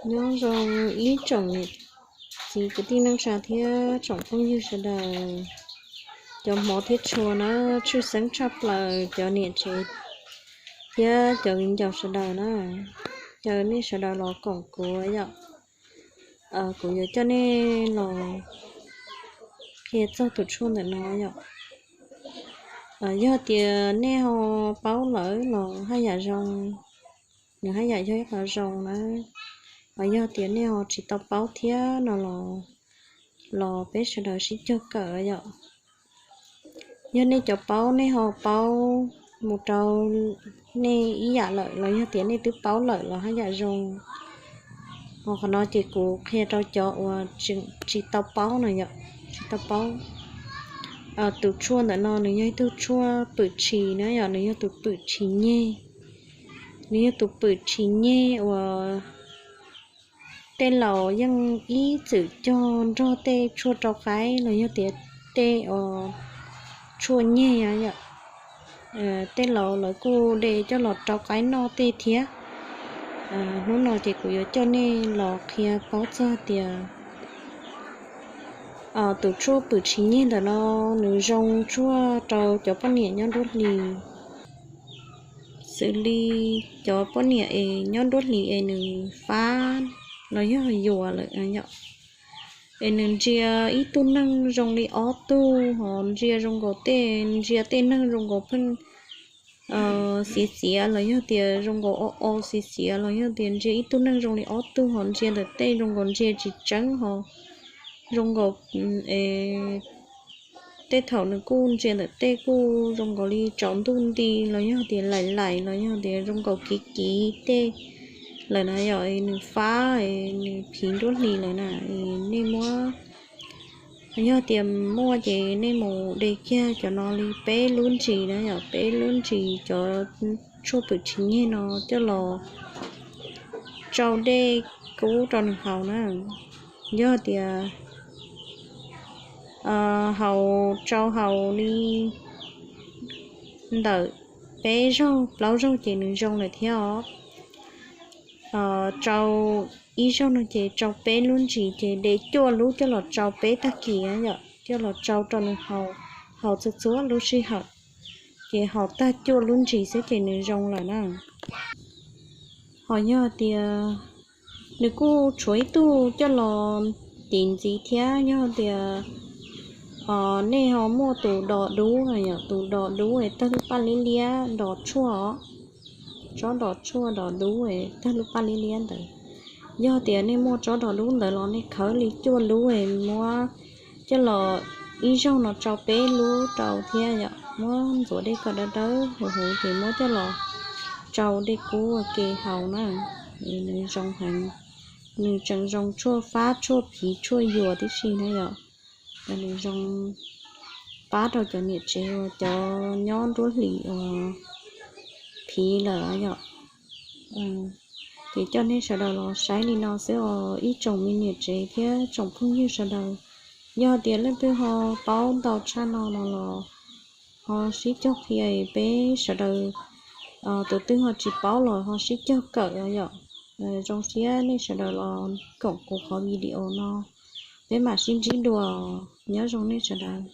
Nyob zoo ib tsoom niam txiv kwv tij neej tsa thiab tsoom phooj ywg sawv daws, cov hmov thiab tshua na, tshwj xeeb tshaj plaws cov niam tsev thiab cov viv ncaus sawv daws na, caw nej sawv daws los koom kuv yom. Kuv yuav coj nej los qhia txog tus tshuaj ntawm no yom. Yog tias nej ho paub lawm los haj yam zoo, nws haj yam yog ib qho zoo na. Ho yog tias nej ho tsis tau paub thiab no los, los peb sawv daws sib cog kawm yom. Yog nej cov paub nej ho paub mus rau nej ib yam lawm los yog tias nej twb paub lawm los haj yam zoo. Ho qhov no ces kuv qhia rau cov uas tsis tau paub no yom, tsis tau paub. Tus tshuaj ntawm no nws yog ib tug tshuaj pwm tshis na yom, nws yog tus pwm tshis nyeg. Nws yog tus pwm tshis nyeg uas tej laus yeej ib txwm cog nrog tej tshuaj rau qaib los yog tias tej tshuaj nyeg yom. Tej laus lawv kuj de coj los rau qaib noj tej thiab. Hnub no ces kuv yuav coj nej los qhia paub txog tias tus tshuaj pwm tshis nyeg ntawm no nws zoo tsuag rau cov poj niam nyob nruab hlis, xws li cov poj niam es nyob nruab hlis es nws fab los yog yuam lawm yom, es nws ntsia ib tug neeg zoo li ob tug, ho ntsia zoo nkaus tej, ntsia tej neeg zoo nkaus pheej xiav xiav los yog tias zoo nkaus o o xiav xiav los yog tias ntsia ib tug neeg zoo li ob tug, ho ntsia ntawm tej zoo nkaus ntsia tsis tseeb, ho zoo nkaus tej thaum nws kuj ntsia ntawm tej kuj zoo nkaus li tsaus ntuj nti los yog tias laim laim los yog tias zoo nkaus kiv kiv tej lawm na yom, nws fab, nws phiv nruab hlis lawm na. Nej muab, yog tias muaj ces nej mus de kiag cov no li peb lub ntsis na yom, peb lub ntsis cov tshuaj pwm tshis nyeg no coj los tsau dej kub rau nws haus na. Yog tias haus, tsau haus li ntawm peb zaug plaub zaug ces nws zoo lawm thiab os. Tsau ib zaug no ces tsau peb lub ntsis ces de cuaj lub coj los tsau peb tag kis yom, coj los tsau rau nws haus, haus txhua txhua lub sij hawm, ces haus tag cuaj lub ntsis xwb ces nws zoo lawm na. Ho yog tias nws kuj tshuav ib tug coj los tiv ntxiv thiab, yog tias nej ho muaj tus dos dub, tus dos dub es tawg lub paj liab liab, dos tshuaj os, tsob dos tshuaj dos dub es tawg lub paj liab liab ntawd. Yog tias nej muaj tsob dos dub ntawd los nej khawb li cuaj lub es muab coj los ib zaug no tsau peb lub rau thiab yom, muab ntxuav dej kom dawb dawb huv huv ces muab coj los tsau dej kub ua ke haus na. Nws zoo heev, nws tseem zoo tshuaj fab tshuaj phiv tshuaj yuam tib si na yom. Nws zoo pab rau cov niam tsev uas cov nyob nruab hlis uas phiv lawm yom. Ces coj nej sawv daws los saib li no xwb os ib tsoom me niam tsev thiab tsoom phooj ywg sawv daws. Yog tias leej twg ho paub ntau tshaj no no los ho sib cog qhia, peb sawv daws tus twg ho tsis paub los ho sib cog kawm yom. Zoo siab nej sawv daws los koom kuv qhov video no, peb mam sib ntsib dua, nyob zoo nej sawv daws.